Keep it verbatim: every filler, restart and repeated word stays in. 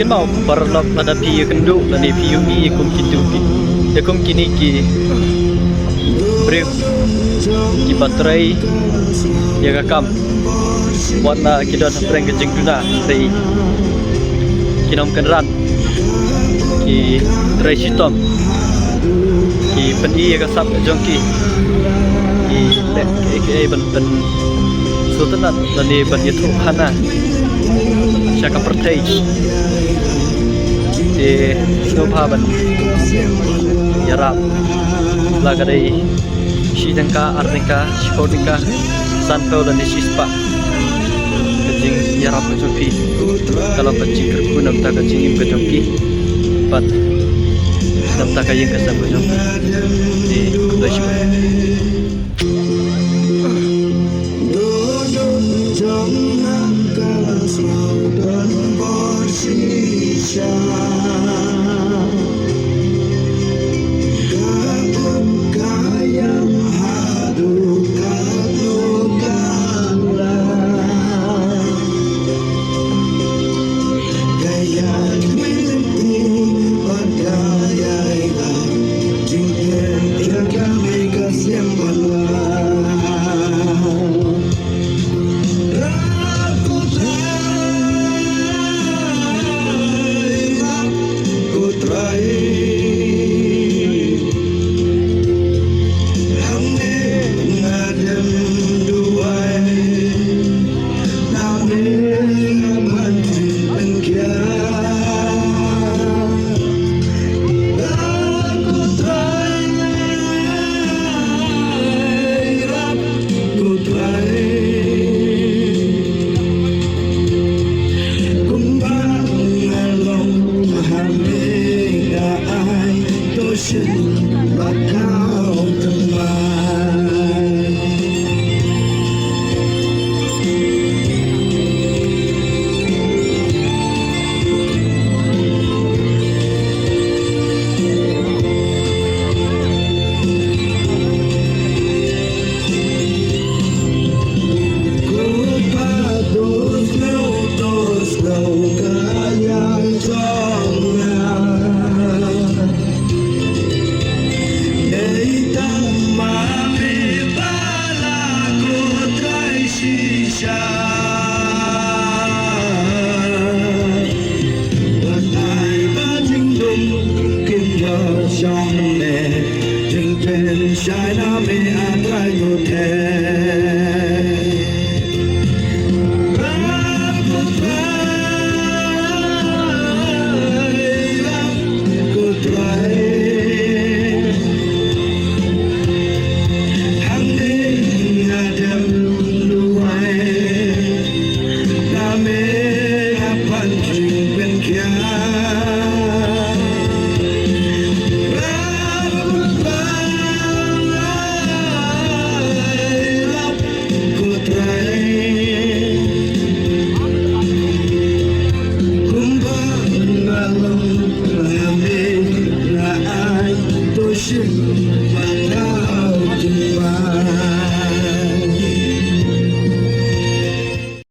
Kynmaw paralok, lada phi ïakynduh lane phi ïohi ïa kum kito ki, ïa kum kine ki briew kiba trei ïa ka kam, wat la ki don hapdeng ka jingduna, trei ki nongkynran, ki trei shitom, ki pyni ïa ka sap ka jong ki, ki leh kaei kaei ban pynsngewtynnat lane ban ïathuh khana sha ka pyrthei. Te sngewbha ban ïarap, la ka dei shi tyngka, ar tyngka, shiphew tyngka, sanphew lane shispah. Ka jingïarap ka jong phi ka long ka jingkyrkhu na bynta ka jingim ka jong ki bad na bynta ka ïing ka sem ka jong ki. Te khublei shibun.